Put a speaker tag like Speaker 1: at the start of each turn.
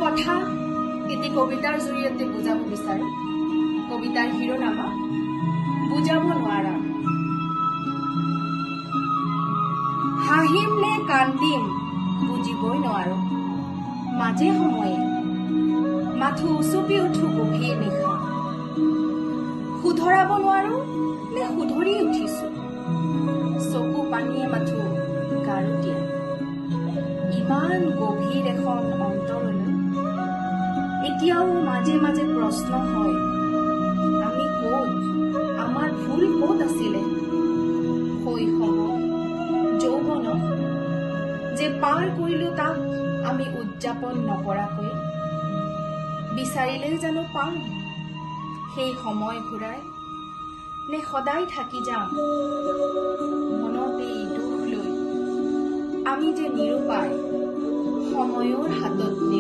Speaker 1: কথা এটি কবিতাৰ জৰিয়তে বুজাব বিচাৰোঁ। কবিতাৰ শিৰোনামা "বুজাব নোৱাৰা"। হাঁহিম নে কান্দিম বুজিবই নোৱাৰো। মাজে সময়ে মাথো উচুপি উঠো গভীৰ নিশা। শুধৰাব নোৱাৰো নে শুধৰি উঠিছো, চকু পানীয়ে মাথো গাৰো দিয়া ইমান গভীৰ এখন অন্তৰলৈ। এতিয়াও মাজে মাজে প্ৰশ্ন হয়, আমি ক'ত, আমাৰ ভুল ক'ত আছিলে? শৈশৱত, যৌৱনত যে পাৰ কৰিলো, তাক আমি উদযাপন নকৰাকৈ। বিচাৰিলেই জানো পাম সেই সময় ঘূৰাই, নে সদায় থাকি যাম মনত এই দুখ লৈ? আমি যে নিৰুপায়, সময়ৰ হাতত।